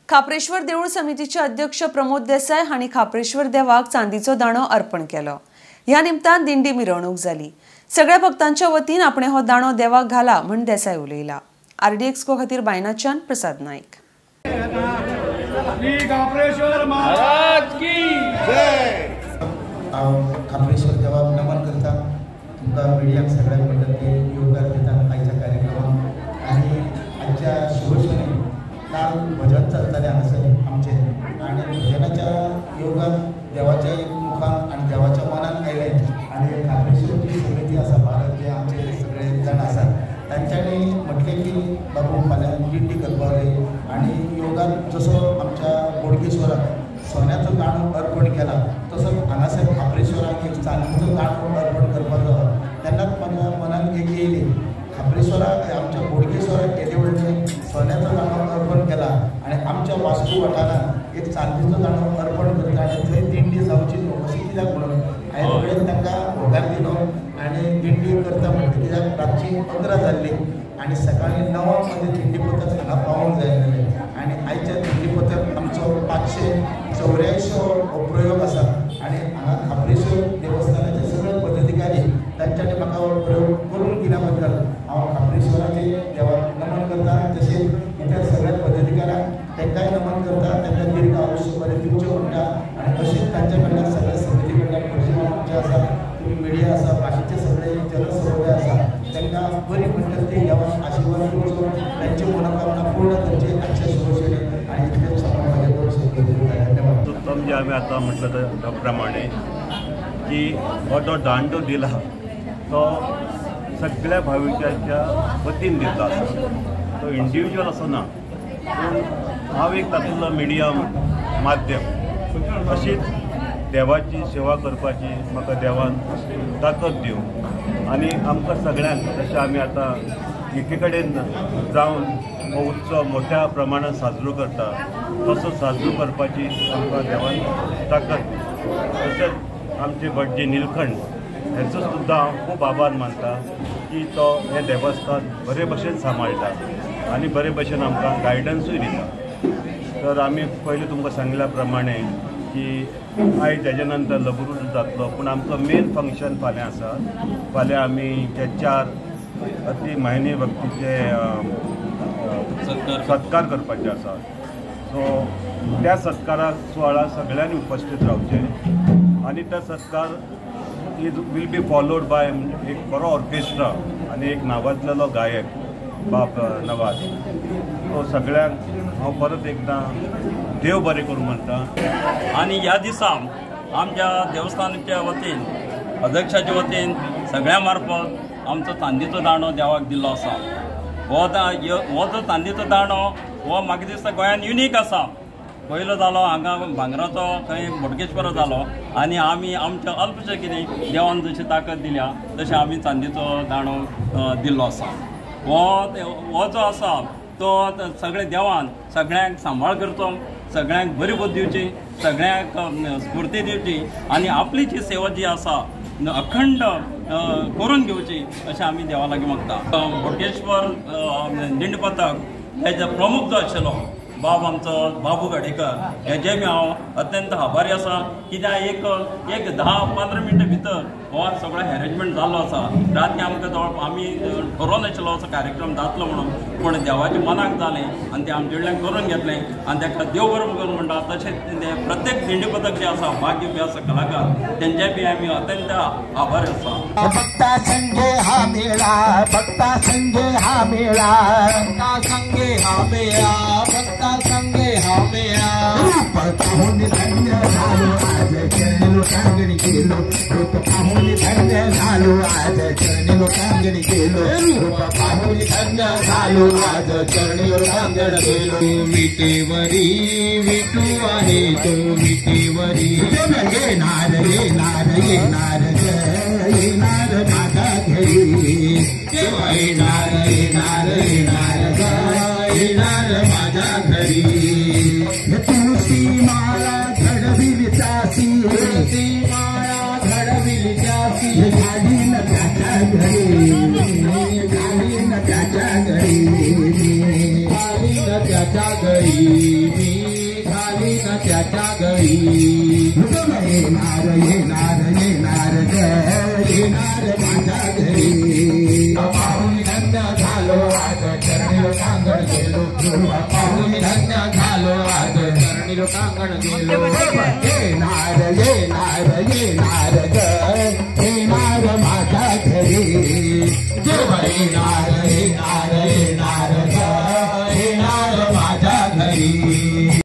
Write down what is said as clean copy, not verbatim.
खाप्रेश्वर देऊळ समितीचे अध्यक्ष प्रमोद देसाय हांणी खाप्रेश्वर देवाक चांदीचो दाणो अर्पण केलो। ह्या निमतान दिंडी मिरवणूक जाली। सगळ्या भक्तांच्या वतीन आपणे हो दाणो देवाक घाला म्हण देसाय उलयला। आरडीएक्सको खातीर बायनाच्यान प्रसाद नायक। खाप्रेश्वर देवाक नमन करता, तुमकां मिडियाक सगळ्यांक म्हणटा ते येवकार दिता आयच्या कार्यक्रमाक। आनी आयच्या शुभक्षणी काल भजन चलतालें हांगासर आमचें आनी भजनाच्या योगान देवाच्या मुखान आनी देवाच्या मनान आयलें आनी खाप्रेश्वर जी समिती आसा भारत जे आमचे सगळे जाण आसात तांच्यांनी म्हटलें की बाबू फाल्यां दिंडी करपाक जाय आनी योगान जसो आमच्या बोडगेश्वराक सोन्याचो दाणो अर्पण केला तसोच हांगासर खाप्रेश्वराक एक चांदीचो दाणो अर्पण करपाचो। तेन्नाच म्हाज्या मनान एक येयली, खाप्रेश्वराक आमच्या बोडगेश्वराक येदे व्हडलें सोन्याचो दाणो अर्पण केला आनी आमच्या वास्को वाठारांत एक चांदीचो दाणो अर्पण करता आनी थंय दिंडी जावची न्हू अशें कित्याक म्हणून हांवें रोखडेच तांकां होकार दिलो आनी दिंडी करता म्हणटा कित्याक रातची 11 जाल्ली आनी सकाळीं 9 मदीं दिंडी पथक हांगा पावोंक जाय आसलें। आनी आयच्या दिंडी पथक आमचो 584 हो प्रयोग आसा आनी हांगा खाप्रेश्वर देवस्थानाचे सगळे पदाधिकारी तांच्यांनी म्हाका हो प्रयोग करून दिल्या बद्दल हांव खाप्रेश्वराचे देवाक नमन करता, तशेंच इतर सगळ्या पदाधिकाऱ्यांक तांकांय नमन करता, तांकां दीर्घ आयुश्य बरें दिवचें म्हणटा। आनी अशेंच तांच्या कडल्यान सगळ्या समिती कडल्यान भटजी जे आसा, तुमी मिडिया आसा, बाकीचे सगळे जनसमुदाय आसा तांकां बरी म्हणटात ती देवान आशिर्वाद दिवचो, तांची मनोकामना पूर्ण करची आजच्या शुभक्षणी। आनी इतलेंच सांगून म्हाजे दोन शब्द दिता। धन्यवाद। उत्तम जे आमी आतां म्हटलं त्या प्रमाणे की हो जो दांडो दिला तो सगळ्या भाविकांच्या वतीन दिल्लो आसा, तो इंडिविज्युअल असो ना, पूण हांव एक तातूंतलो मिडियम माध्यम अशीच देवाची सेवा करपाची म्हाका देवान ताकद दिवं आनी आमकां सगळ्यांक जशें आमी आतां एके कडेन जावन हो उत्सव मोठ्या प्रमाणात साजरो करता तसो साजरो करपाची आमकां देवान ताकद दिवं। तशेंच आमचे भटजी निलखंड हेचो सुद्दां हांव खूब आभार मानता की तो हें देवस्थान बरे भशेन सांबाळटा आनी बरे भशेन आमकां गायडन्सूय दिता। तर आमी पयलीं तुमकां सांगिल्ल्या प्रमाणे की आयज तेजे नंतर लघुरूट जातलो, पूण आमचो मेन फंक्शन फाल्यां आसा। फाल्यां आमी जे 4 अति मायनी व्यक्तीचे सत्कार करपाचे आसा, सो त्या सत्काराक सुवाळा सगळ्यांनी उपस्थित रावचें आनी त्या सत्कार is will be followed by एक बरो ऑर्केस्ट्रा आनी एक नावाजलेलो गायक बाब नवाज। सो सगळ्यांक हांव परत एकदां देव बरें करूं म्हणटा। आनी ह्या दिसा आमच्या देवस्थानाच्या वतीन, अध्यक्षाच्या वतीन सगळ्या मार्फत आमचो चांदीचो दांडो देवाक दिल्लो आसा। हो जो चांदीचो दांडो हो म्हाका दिसता गोंयांत युनीक आसा। पयलो जालो हांगा भांगराचो, थंय बोडगेश्वर जालो आनी आमी आमच्या अल्पशें कितें देवान जशी ताकद दिल्या तशें आमी चांदीचो दांडो दिल्लो आसा। हो जो आसा तो सगळे देवान सगळ्यांक सांबाळ करचो, सगळ्यांक बरी बुद्द दिवची, सगळ्यांक स्फूर्ती दिवची आनी आपली जी सेवा जी आसा अखंड करून घेवची अशें आमी देवा लागीं मागता। बोडगेश्वर दिंडी पथक हेजो प्रमुख जो आशिल्लो बाब आमचो बाबू गाडेकर हेजे बी हांव अत्यंत आभारी आसा, कित्याक एक एक 10-15 मिनटां भितर हो सगळो अरेंजमेंट जाल्लो आसा। राती आमकां जवळ आमी ठरोवन आशिल्लो असो कार्यक्रम जातलो म्हणून, पूण देवाच्या मनाक जालें आनी तें आमचे कडल्यान करून घेतलें आनी ताका देव बरो करूं म्हणटा। तशेंच ते प्रत्येक दिंडी पथक जे आसा भाग घेवपी आसा कलाकार तेंचे बी आमी अत्यंत आभारी आसा। भक्ता संगे हा मेळा, भक्ता संगे हा मेळा, भक्ता संगे हा मेळा, भक्ता संगे हा मेळा। रूप पाहून धन्य झालो आज चरणी लोटांगण गेलो, रूप पाहून धन्य झालो आज चरणी लोटांगण गेलो, रूप पाहून धन्य झालो आज चरणी लोटांगण गेलो। विटेवरी विटू आहे तो विटेवरी, येणार येणार येणार येणार माझ्या घरी, येणार येणार येणार येणार माझ्या घरी। तुळशी माळा घडविली त्यासी, तुळशी माळा घडविली त्यासी, घालीन त्याच्या घरी, घालीन त्याच्या घरी, घालीन त्याच्या घरी, त्याच्या गळी. येणार येणार येणार ग येणार माझ्या घरी. पाहून धन्य झालो आज चरणी लोटांगण गेलो. पाहून धन्य झालो आज चरणी लोटांगण गेलो. येणार येणार येणार ग येणार माझ्या घरी. देव येणार.